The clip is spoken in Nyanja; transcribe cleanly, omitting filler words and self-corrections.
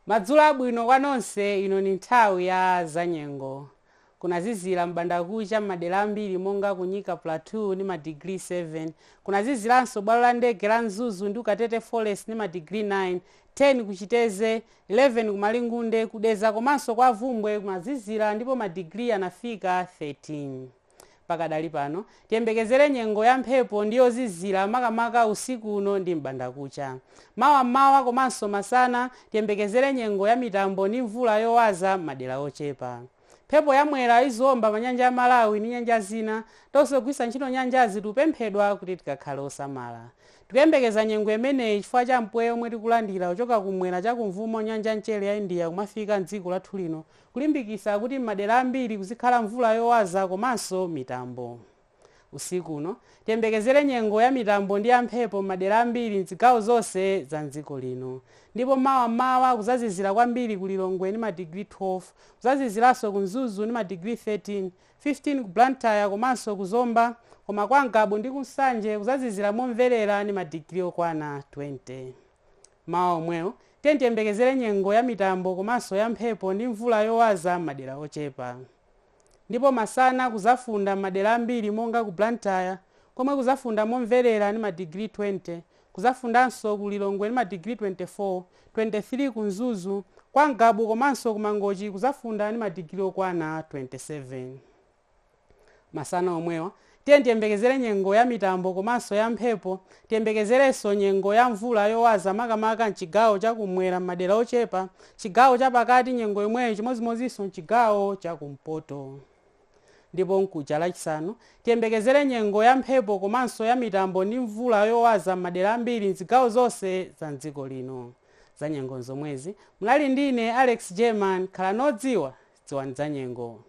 Madzulo abwino kwa nonse. Ino ni nthawi ya zanyengo. Kunazizira m'bandakucha m'madera ambiri monga ku Nyika Plateau ndi madigiri 7. Kunaziziranso bwalo la ndege la Mzuzu ndi Katete Forest ndi madigiri 9, 10 kuchiteze, 11 kumalingunde, kudeza komanso kwa Vumbwe kunazizira ndipo madigiri anafika 13. Pakadali pano tiyembekezere nyengo ya mphepo ndi yozizira, makamaka usiku uno ndi m'bandakucha. Mawa mmawa komanso masana tiyembekezere nyengo ya mitambo ndi mvula yowaza m'madera ochepa. Mphepo yamwera iziwomba pa nyanja ya Malawi ndi nyanja zina. Tonse kugwiritsa ntchito nyanjazi tikupemphedwa kuti tikakhale osamala. Tikuyembekeza nyengo imeneyi chifukwa cha mpweya omwe tikulandira kuchoka kumwera chakumvuma nyanja mchere ya India kumafika mdziko lathu lino, kulimbikitsa kuti m'madera ambiri kuzikhala mvula yowaza komanso mitambo. Usiku uno tiyembekezere nyengo ya mitambo ndi ya mphepo m'madera ambiri mzigawo zonse za mdziko lino. Ndipo mawa mmawa kuzazizira kwambiri ku Lilongwe ndi madigiri 12, kuzaziziranso ku Mzuzu ndi madigiri 13, 15 ku Blantyre komanso ku Zomba, koma kwa Ngabu ndi ku Nsanje kuzazizira momverera ndi madigiri okwana 20. Mawa omwewo tiyembekezere nyengo ya mitambo komanso ya mphepo ndi mvula yowaza m'madera ochepa. Ndipo masana kuzafunda m'madera ambiri monga ku Blantyre, komwe kuzafunda momverera ndi madigiri 20, kuzafundanso ku Lilongwe ndi madigiri 24, 23 ku Mzuzu, kwa Ngabu komanso ku Mangochi kuzafunda ndi madigiri okwana 27. Masana omwewa tiyembekezere nyengo ya mitambo komanso ya mphepo. Tiyembekezerenso nyengo ya mvula yowaza, makamaka mchigawo chakumwera m'madera ochepa, chigawo chapakati nyengo yomweyo, chimodzimodzinso mchigawo chakumpoto. Ndipo mkuja Lachisanu tiyembekezere nyengo ya mphepo komanso ya mitambo ndi mvula yowaza m'madera ambiri mzigawo zonse za mdziko lino. Za nyengo zomwezi munali ndine Alex German. Khala nodziwa, dziwani za nyengo.